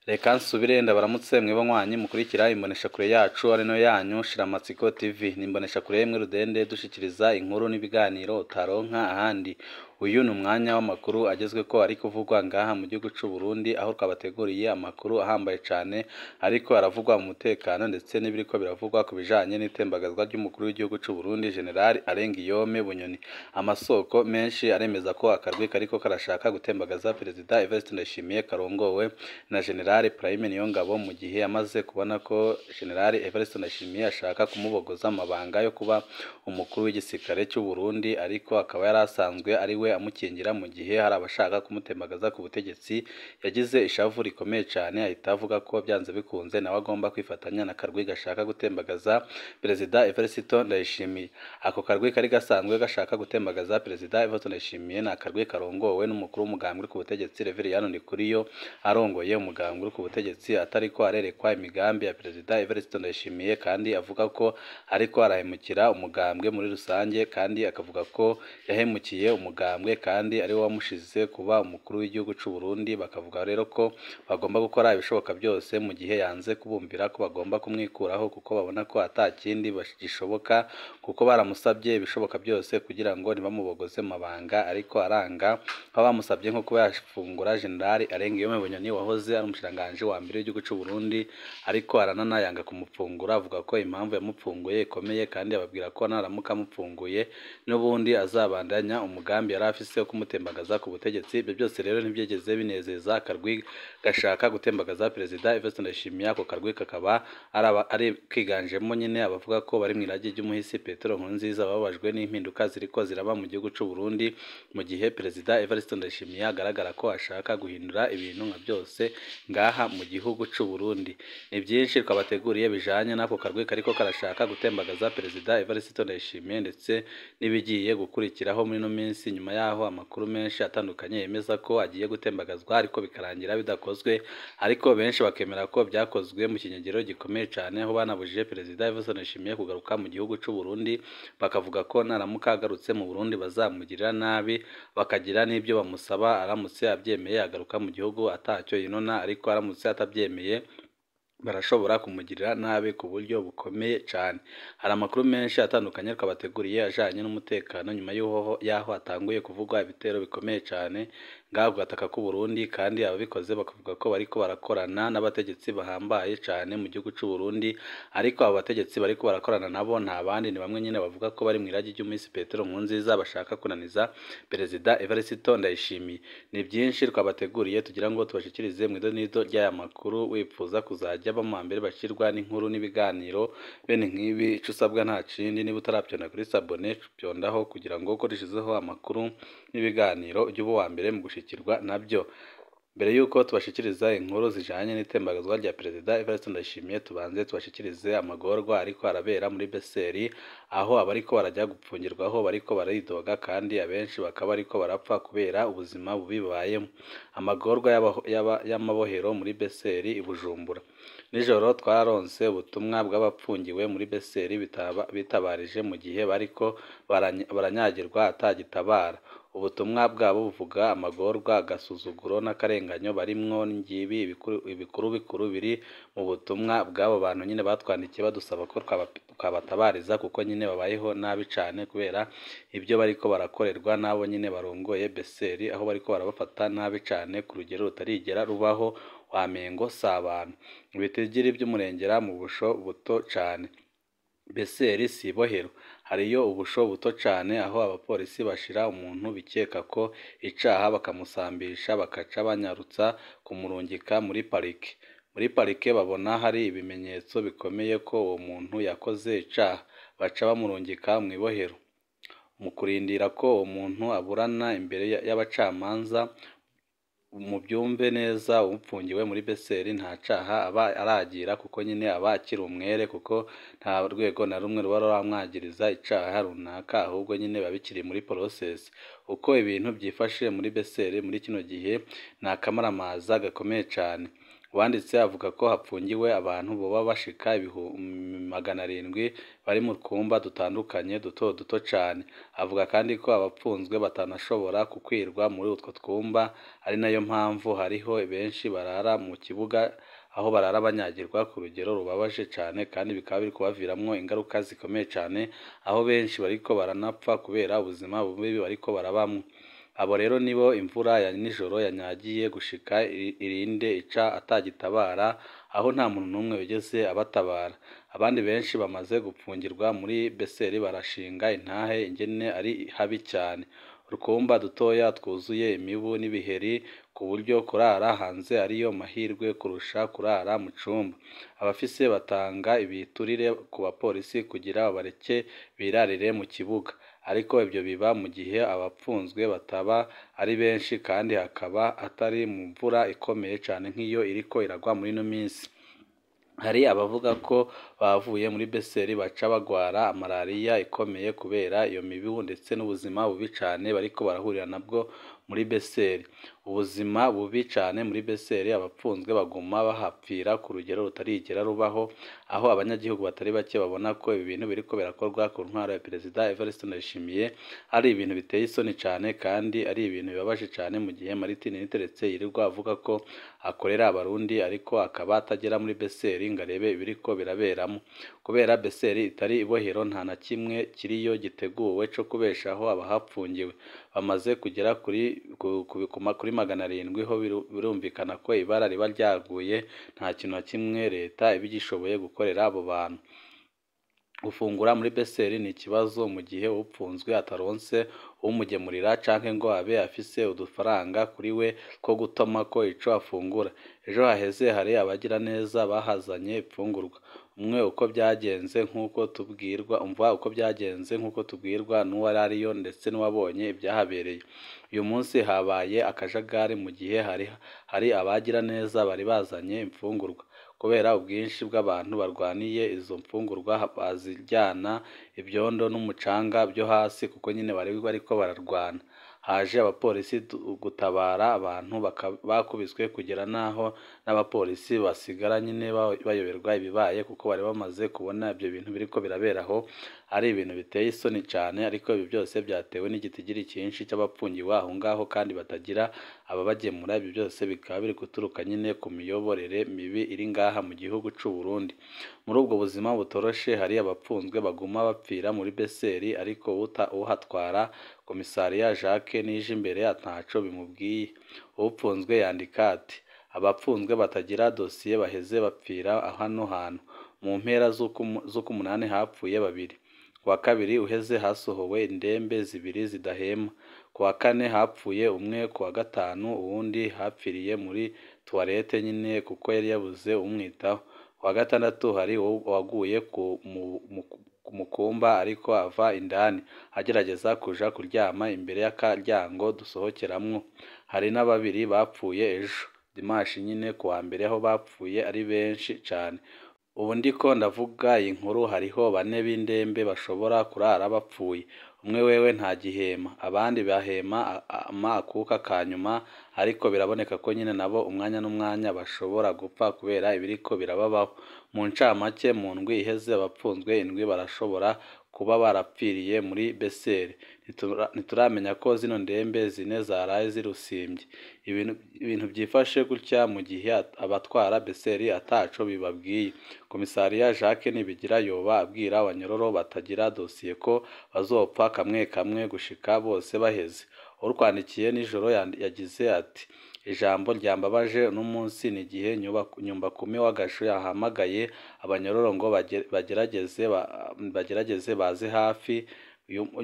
Reka nsubire ndabaramutse mwe banywanyi mukurikira imboneshakure yacu ari nayo yanyu Shiramatsiko TV. Ni imboneshakure imwe rudende dushikiriza inkuru n'ibiganiro utaronka ahandi. Uyu ni umwanya w'amakuru agezweko ari kuvugwa ngaha mu gihugu c'u Burundi, aho twabateguriye amakuru ahambaye cane ariko aravugwa mu mutekano ndetse n'ibiriko biravugwa ku bijanye n'itembagazwa ry'umukuru w'igihugu c'u Burundi General Alengiyome Bunyoni. Amasoko menshi aremeza ko akarwi kariko karashaka gutembagaza Perezida Evariste Ndayishimiye karongowe na General Prime Niyongabo, mu gihe yamaze kubona ko General Evariste Ndayishimiye ashaka kumubogoza amabanga yo kuba umukuru w'igisirikare cy'u Burundi, ariko akaba yari asanzwe ari we amukingira mu gihe hari abashaka kumutembagaza ku butegetsi. Yagize ishavu rikomeye cyane ahita avuga ko byanze bikunze nawe agomba kwifatanya na karwi gashaka gutembagaza Perezida Evariste Ndayishimiye. Ako karwi kari gasanzwe gashaka gutembagaza Perezida Evariste Ndayishimiye ni akarwi karongowe n'umukuru w'umugambwe uri ku butegetsi Reveriyani Ndikuriyo, arongoye umugambwe uri ku butegetsi atariko arerekwa imigambi ya Perezida Evariste Ndayishimiye, kandi avuga ko ariko arahemukira umugambwe muri rusange, kandi akavuga ko yahemukiye umugambwe kandi ari we wamushize kuba umukuru w'igihugu c'u Burundi. Bakavuga rero ko bagomba gukora ibishoboka byose mu gihe yanze kubumvira ko bagomba kumwikuraho, kuko babona ko ata kindi gishoboka, kuko baramusabye ibishoboka byose kugira ngo ntibamubogoze mu mabanga, ariko aranga, aho bamusabye nko kuba yafungura General Alengiyome Bunyoni wahoze ari umushikiranganji wa mbere w'igihugu c'u Burundi, ariko aranana yanga kumupfungura, avuga ko impamvu yamupfunguye ikomeye, kandi ababwira ko naramuka amupfunguye n'ubundi azabandanya umugambi yari afise wo kumutembagaza ku butegetsi. Ibyo byose rero ntibyigeze binezeza akarwi gashaka gutembagaza Perezida Evariste Ndayishimiye. Ako karwi kakaba ari kiganjemo nyine abavuga ko bari mu iragi ry'umuhisi Petero Nkurunziza, bababajwe n'impinduka ziriko ziraba mu gihugu c'u Burundi, mu gihe Perezida Evariste Ndayishimiye agaragara ko ashaka guhindura ibintu nka byose ngaha mu gihugu c'u Burundi. Ni byinshi twabateguriye bijanye n'ako karwi kariko karashaka gutembagaza Perezida Evariste Ndayishimiye ndetse n'ibigiye gukurikiraho muri ino minsi, nyuma yaho amakuru menshi atandukanye yemeza ko agiye gutembagazwa ariko bikarangira bidakozwe, ariko benshi bakemera ko byakozwe mu kinyegero gikomeye cyane, aho banabujije Perezida Evariste Ndayishimiye kugaruka mu gihugu c'u Burundi, bakavuga ko naramuka agarutse mu Burundi bazamugirira nabi, bakagira n'ibyo bamusaba aramutse abyemeye agaruka mu gihugu atacyo yinona, ariko aramutse atabyemeye barashobora kumugirira nabi ku buryo bukomeye cyane. Hari amakuru menshi atandukanye twabateguriye ajanye n'umutekano nyuma y'aho hatanguye kuvugwa ibitero bikomeye cyane ngaha ku gataka k'u Burundi, kandi ababikoze bakavuga ko bariko barakorana n'abategetsi bahambaye cyane mu gihugu c'u Burundi, ariko abo bategetsi bariko barakorana nabo nta bandi, ni bamwe nyine bavuga ko bari mu iragi ry'umuhisi Petero Nkurunziza bashaka kunaniza Perezida Evariste Ndayishimiye. Ni byinshi twabateguriye tugira ngo tubashikirize mu idonido ry'aya makuru. Wipfuza kuzajya ba mu mbere bashirwa n'inkuru n'ibiganiro bene nk'ibi, ico usabwa nta kindi, niba utaravyonda kuri sabone vyondaho kugira ngo uko dushizeho amakuru n'ibiganiro ujye uba uwa mbere mu gushikirwa nabyo. Mbere y'uko tubashikiriza inkuru zijanye n'itembagazwa rya Perezida Evariste Ndayishimiye, tubanze tubashikirize amagorwa ariko arabera muri Beseri, aho abariko barajya gupfungirwaho bariko baridoga, kandi abenshi bakaba bariko barapfa kubera ubuzima bubi babayemo. Amagorwa y'amabohero muri Beseri i Bujumbura. Nijoro twararonse ubutumwa bw'abapfungiwe muri Beseri bitabarije mu gihe bariko baranyagirwa atagitabara. Ubutumwa bwabo buvuga amagorwa, agasuzuguro n'akarenganyo barimwo. Ngibi ibikuru bikuru biri mu butumwa bw'abo bantu nyine batwandikiye badusaba ko twabatabariza, kuko nyine babayeho nabi cane kubera ibyo bariko barakorerwa n'abo nyine barongoye Beseri, aho bariko barabafata nabi cane ku rugero rutarigera rubaho, wamengo si abantu. Ibitigiri vy'umurengera mu busho buto cane. Beseri si ibohero, hariyo ubusho buto cane aho abapolisi bashira umuntu bikeka ko icaha bakamusambisha, bakaca banyarutsa kumurungika muri parike. Muri parike babona hari ibimenyetso bikomeye ko uwo muntu yakoze icaha, baca bamurungika mw'ibohero. Mu kurindira ko uwo muntu aburana imbere y'abacamanza, mubyumve neza, upfungiwe muri Beseri nta caha aba aragira, kuko nyine aba akiri umwere, kuko nta rwego na rumwe ruba ruramwagiriza icaha runaka, ahubwo nyine biba bikiri muri process. Uko ibintu byifashe muri Beseri muri kino gihe ni akamaramaza gakomeye cane. Uwanditse avuga ko hapfungiwe abantu boba bashika 700 bari mu twumba dutandukanye duto duto cane. Avuga kandi ko abapfunzwe batanashobora gukwirwa muri utwo twumba, ari nayo mpamvu hariho benshi barara mu kibuga, aho barara banyagirwa ku rugero rubabaje cane, kandi bikaba biri kubaviramwo ingaruka zikomeye cane, aho benshi bariko baranapfa kubera ubuzima bubi bariko barabamwo. Abo rero nibo imvura ya nijoro yanyagiye gushika irinde ica atagitabara, aho nta muntu n'umwe wigeze abatabara. Abandi benshi bamaze gupfungirwa muri Beseri barashinga intahe ingene ari habi cyane. Utwumba dutoya twuzuye imibu n'ibiheri, ku buryo kurara hanze ariyo mahirwe kurusha kurara mu cumba. Abafise batanga ibiturire ku bapolisi kugira babareke birarire mu kibuga, ariko ibyo biba mu gihe abapfunzwe bataba ari benshi kandi hakaba atari mu mvura ikomeye cane nk'iyo iriko iragwa muri ino minsi. Hari abavuga ko bavuye muri Beseri baca bagwara malariya ikomeye kubera iyo mibu ndetse n'ubuzima bubi cane bariko barahurira nabwo muri Beseri. Ubuzima bubi cane muri Beseri, abapfunzwe baguma bahapfira ku rugero rutarigera rubaho, aho abanyagihugu batari bake babona ko ibi bintu biriko birakorwa ku ntwaro ya Perezida Evariste Ndayishimiye ari ibintu biteye isoni cane kandi ari ibintu bibabaje cane, mu gihe Martin Niteretse yirirwa avuga ko akorera Abarundi ariko akaba atagera muri Beseri ngo arebe ibiriko biraberamo. Kubera Beseri itari ibohero, nta na kimwe kiriyo giteguwe co kubeshaho abahapfungiwe. Bamaze kugera kuri 700 ho birumvikana ko ibara riba ryaguye, nta kintu na kimwe leta iba igishoboye gukorera abo bantu. Gufungura muri Beseri ni ikibazo mu gihe upfunzwe ataronse umugemurira canke ngo abe afise udufaranga kuri we two gutomako ico afungura. Ejo haheze hari abagiraneza bahazanye imfungurwa. Umwe uko byagenze nk'uko tubwirwa, umva uko byagenze nk'uko tubwirwa n'uwarariyo ndetse n'uwabonye ibyahabereye. Uyu munsi habaye akajagari mu gihe hari abagiraneza bari bazanye imfungurwa. Kubera ubwinshi bw'abantu barwaniye izo mfungurwa, baziryana ibyondo n'umucanga byo hasi kuko nyine bari bariko bararwana. Haje abapolisi gutabara abantu bakubiswe kugera n'aho n'abapolisi basigara nyine bayoberwa ibibaye, kuko bari bamaze kubona ibyo bintu biriko birabera aho ari ibintu biteye isoni cane. Ariko ibi byose byatewe n'igitigiri cyinshi c'abapfungiwe aho ngaho kandi batagira ababagemura. Ibi byose bikaba biri guturuka nyine ku miyoborere mibi iri ngaha mu gihugu c'u Burundi. Muri ubwo buzima butoroshe hari abapfunzwe baguma bapfira muri Beseri, ariko uhatwara Komisariya Jacques Nijimbere ntaco bimubwiye. Upfunzwe yandika ati: "Abapfunzwe batagira dosiye baheze bapfira hano hantu. Mu mpera z'ukumunani hapfuye babiri. Kuwa kabiri uheze hasohowe indembe zibiri zidahema. Kuwa kane hapfuye umwe, kuwa gatanu uwundi hapfiriye muri tuwarete nyine kuko yari yabuze umwitaho. Kuwa gatandatu hari uwaguye mu kumba ariko ava indani agerageza kuja kuryama imbere y'akaryango dusohokeramwo. Hari na babiri bapfuye ejo dimanche nyine kuwa mbere, aho bapfuye ari benshi cane. Ubu ndiko ndavuga iyi nkuru hariho bane b'indembe bashobora kurara bapfuye. Umwe wewe ntagihema, abandi bahema akuka ka nyuma, ariko biraboneka ko nyine nabo umwanya n'umwanya bashobora gupfa kubera ibiriko birababaho. Mu ncamake, mu ndwi iheze abapfunzwe indwi barashobora kuba barapfiriye muri Beseri. Ntituramenya ko zino ndembe zine zaraye zirusimbye. Ibintu byifashe gutya mu gihe abatwara Beseri ataco bibabwiye. Komisariya Jacques Nibigira yoba abwira abanyororo batagira dosiye ko bazopfa kamwe kamwe gushika bose baheze. Urwandikiye nijoro yagize ati: "Ijambo ryambabaje uno munsi ni igihe Nyumbakumi w'Agasho yahamagaye abanyororo ngo bagerageze baze hafi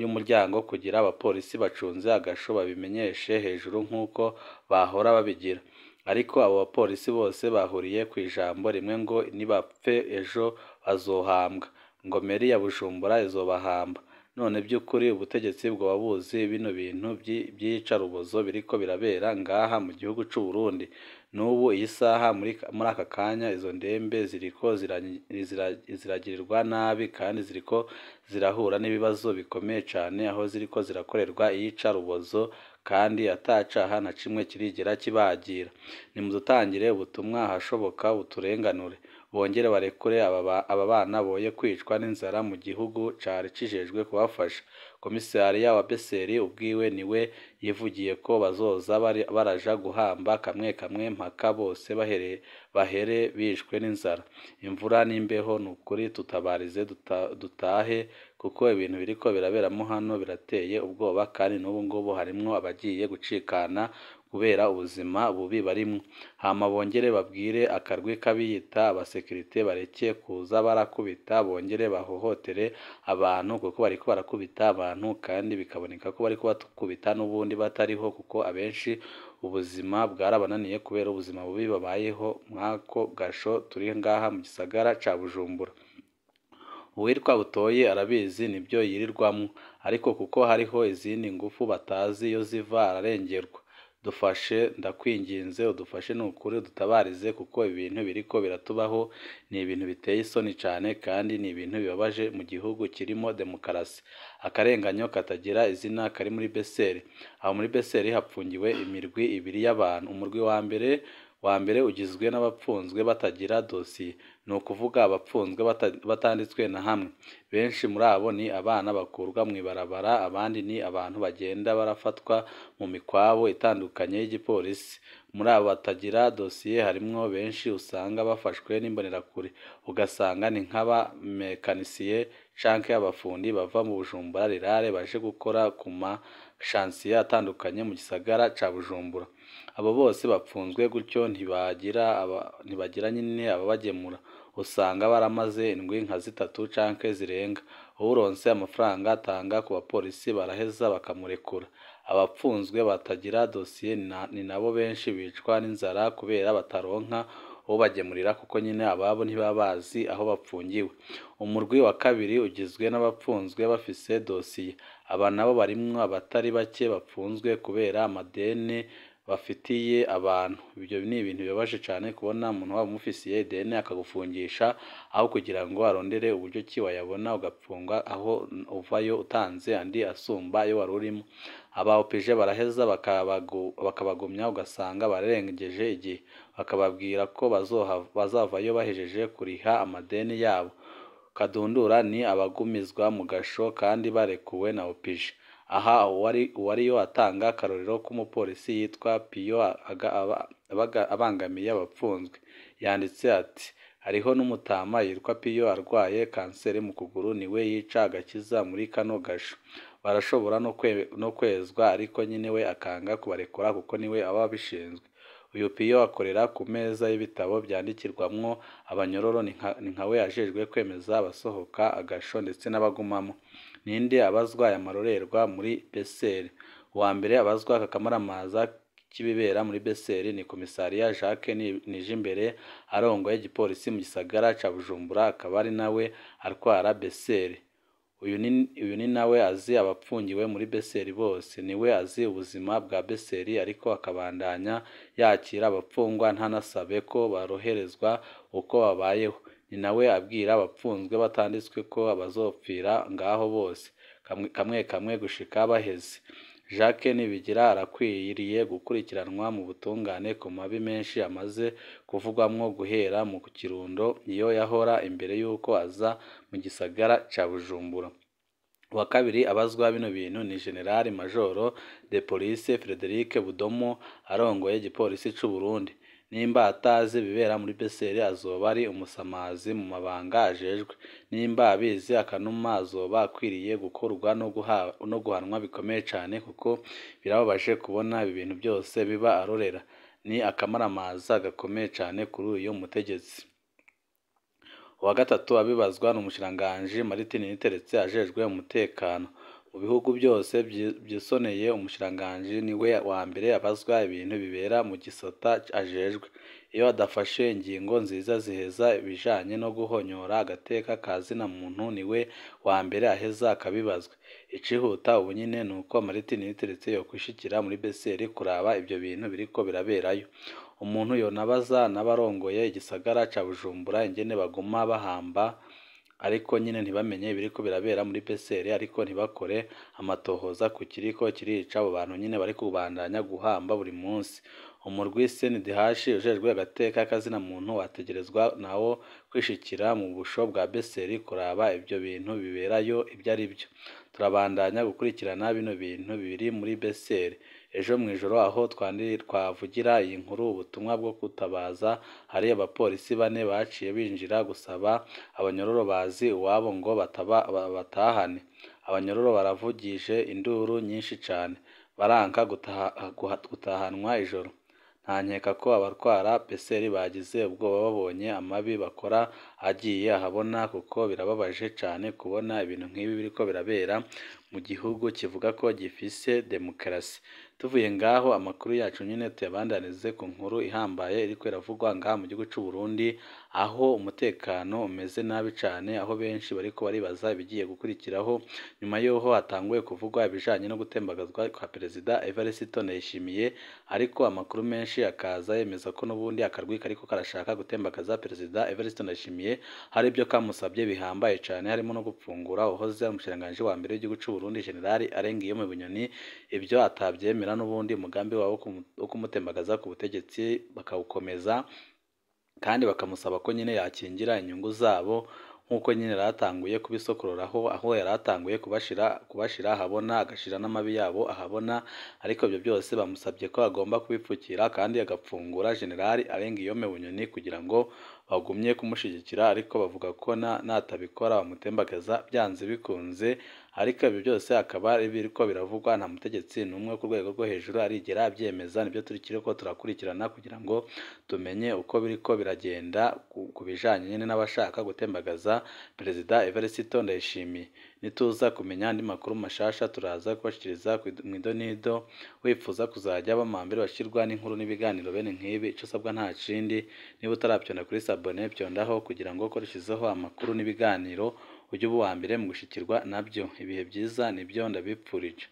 y'umuryango kugira abapolisi bacunze agasho babimenyeshe hejuru nk'uko bahora babigira. Ariko abo bapolisi bose bahuriye ku ijambo rimwe ngo nibapfe ejo bazohambwa, ngo meri ya Bujumbura izobahamba. None by'ukuri ubutegetsi bwoba buzi bino bintu by'iyicarubozo biriko birabera ngaha mu gihugu c'u Burundi? N'ubu iyi saha muri aka kanya izo ndembe ziriko ziragirirwa nabi kandi ziriko zirahura n'ibibazo bikomeye cane, aho ziriko zirakorerwa iyicarubozo kandi atacaha na kimwe kirigera kibagira. Nimudutangire ubutumwa ahashoboka buturenganure, bongere barekure aba bana boye kwicwa n'inzara mu gihugu cari kijejwe kubafasha. Komisariya wa Beseri ubwiwe niwe yivugiye ko bazoza baraja guhamba kamwe kamwe mpaka bose bahere bishwe n'inzara, imvura n'imbeho. Nukuri tutabarize dutahe kuko ibintu biriko biraberamo hano birateye ubwoba, kandi n'ubu ngubu harimwo abagiye gucikana kubera ubuzima bubi barimwo. Hama bongere babwire akarwi k'abiyita abasekirite bareke kuza barakubita, bongere bahohotere abantu kuko bariko barakubita abantu kandi bikaboneka ko bariko bakubita n'ubundi batariho, kuko abenshi ubuzima bwarabananiye kubera ubuzima bubi babayeho mwako gasho turi ngaha mu gisagara ca Bujumbura. Uwitwa Butoyi arabizi nibyo yirirwamwo, ariko kuko hariho izindi ngufu batazi iyo ziva ararengerwa. Dufashe ndakwinginze, udufashe nukuri udutabarize kuko ibintu biriko biratubaho ni ibintu biteye isoni cane kandi ni ibintu bibabaje mu gihugu kirimo demokarasi. Akarenganyo katagira izina kari muri Beseri. Aho muri Beseri hapfungiwe imirwi ibiri y'abantu. Umurwi wa mbere ugizwe n'abapfunzwe batagira dosiye, ni ukuvuga abapfunzwe batanditswe na hamwe. Benshi muri abo ni abana bakurwa mw'ibarabara, abandi ni abantu bagenda barafatwa mu mikwabo itandukanye y'igipolisi. Muri abo batagira dosiye harimwo benshi usanga bafashwe n'imbonerakure, ugasanga ni nk'abamekanisiye canke abafundi bava mu Bujumbura rirare baje gukora ku mashansiye atandukanye mu gisagara ca Bujumbura. Abo bose bapfunzwe gutyo ntibagira nyene ababagemura, usanga baramaze indwi nka zitatu canke zirenga. Uwuronse amafaranga atanga ku bapolisi baraheza bakamurekura. Abapfunzwe batagira dosiye ni nabo benshi bicwa n'inzara kubera bataronka ubagemurira kuko nyene ababo ntibaba bazi aho bapfungiwe. Umurwi wa kabiri ugizwe n'abapfunzwe bafise dosiye. Aba nabo barimwo abatari bake bapfunzwe kubera amadeni bafitiye abantu. Ibyo ni ibintu bibabaje cane kubona umuntu waba umufisiye ideni akagufungisha aho kugira ngo arondere uburyo ki wayabona, ugapfungwa aho uvayo utanze andi asumba ayo wari urimo. Aba OPG baraheza bakabagumya, ugasanga bararengeje igihe, bakababwira ko bazavayo bahejeje kuriha amadeni yabo. Kadundura ni abagumizwa mu gasho kandi barekuwe na OPG. Aha uwariyo atanga akarorero k'umupolisi yitwa Piyo abangamiye abapfunzwe. Yanditse ati: hariho n'umutama yitwa Piyo arwaye kanseri mu kuguru, niwe yica agakiza muri kano gasho. Barashobora no kwezwa ariko nyine we akanga kubarekura kuko niwe aba abishinzwe. Uyu Piyo akorera ku meza y'ibitabo byandikirwamwo abanyororo, ni nkawe ajejwe kwemeza abasohoka agasho ndetse n'abagumamo. Ninde abazwa aya marorerwa muri Beseri? Uwa mbere abazwa aka kamaramaza k'ibibera muri Beseri ni Komisariya Jacques Nijimbere arongoye igipolisi mu gisagara ca Bujumbura, akaba ari nawe atwara Beseri. Uyu ni nawe azi abapfungiwe muri Beseri bose, niwe azi ubuzima bwa Beseri, ariko akabandanya yakira abapfungwa ntanasabe ko baroherezwa uko babayeho. Ni nawe abwira abapfunzwe batanditswe ko bazopfira ngaho bose kamwe kamwe gushika baheze. Jacques Nibigira arakwiriye gukurikiranwa mu butungane ku mabi menshi amaze kuvugwamwo guhera mu Kirundo iyo yahora imbere y'uko aza mu gisagara ca Bujumbura. Uwa kabiri abazwa bino bintu ni General Major de Police Frederic Budomo arongoye igipolisi c'u Burundi. Nimba atazi ibibera muri Beseri azoba ari umusamazi mu mabanga ajejwe. Nimba abizi akanuma azoba akwiriye gukorwa no guhanwa bikomeye cane, kuko birababaje kubona ibi bintu byose biba arorera. Ni akamaramaza gakomeye cane kuri uyu mutegetsi. Uwa gatatu abibazwa ni umushikiranganji Martin Niteretse ajejwe umutekano. Mu bihugu byose byisoneye umushikiranganji niwe wa mbere abazwa ibintu bibera mu gisata ajejwe. Iyo adafashe ingingo nziza ziheza ibijanye no guhonyora agateka ka zina muntu niwe wa mbere aheza akabibazwa. Icihuta ubu nyine ni uko Martin Niteretse yokwishikira muri Beseri kuraba ibyo bintu biriko biraberayo. Umuntu yonabaza n'abarongoye igisagara ca Bujumbura ingene baguma bahamba ariko nyine ntibamenye ibiriko birabera muri BCR, ariko ntibakore amatohoza ku kiriko kirica abo bantu nyine bari kubandanya guhamba buri munsi. Umurwi CNDH ujejwe agateka k'azina muntu wategerezwa nawo kwishikira mu busho bwa BCR kuraba ibyo bintu biberayo ibyo ari byo. Turabandanya gukurikirana bino bintu biri muri BCR. Ejo mw'ijoro aho twavugira iyi nkuru ubutumwa bwo gutabaza, hari abapolisi bane baciye binjira gusaba abanyororo bazi iwabo ngo batahane. Abanyororo baravugije induru nyinshi cane, baranka gutahanwa ijoro. Ntankeka ko abatwara BCR bagize ubwoba babonye amabi bakora agiye ahabona, kuko birababaje cane kubona ibintu nk'ibi biriko birabera mu gihugu kivuga ko gifise demokarasi. Tuvuye ngaho amakuru yacu nyine tuyabandanize ku nkuru ihambaye iriko iravugwa ngaha mu gihugu c'u Burundi, aho umutekano umeze nabi cane, aho benshi bariko baribaza ibigiye gukurikiraho nyuma y'uko hatanguye kuvugwa ibijanye no gutembagazwa kwa Perezida Evariste Ndayishimiye, ariko amakuru menshi akaza yemeza ko n'ubundi akarwi kariko karashaka gutembagaza Perezida Evariste Ndayishimiye hari ibyo kamusabye bihambaye cane, harimo no gupfungura uwahoze ari umushikiranganji wa mbere w'igihugu c'u Burundi General Arengiyome Bunyoni, ibyo atavyemera n'ubundi umugambi wabo wo kumutembagaza ku butegetsi bakawukomeza, kandi bakamusaba ko nyine yakingira inyungu zabo nk'uko nyine yaratanguye kubisokororaho, aho yaratanguye kubashira ahabona, agashira n'amabi yabo ahabona, ariko ibyo byose bamusabye ko agomba kubipfukira kandi agapfungura General Arengiyome Bunyoni kugira ngo bagumye kumushigikira, ariko bavuga ko natabikora bamutembagaza byanze bikunze. Ariko ibyo byose akaba ari ibiriko biravugwa, nta mutegetsi n'umwe ku rwego rwo hejuru arigera abyemeza, nibyo turiko turakurikirana kugira ngo tumenye uko biriko biragenda ku bijanye nyine n'abashaka gutembagaza Perezida Evariste Ndayishimiye. Nituza kumenya andi makuru mashasha turaza kubashikiriza mw'idonido. Wifuza kuzajya bamambere bashirwa n'inkuru n'ibiganiro bene nk'ibi, ico usabwa nta kindi, niba utaravyonda kuri sabone vyondaho kugira ngo uko dushizeho amakuru n'ibiganiro ujye uba uwa mbere mu gushikirwa nabyo. Ibihe byiza nibyo ndabipfurije.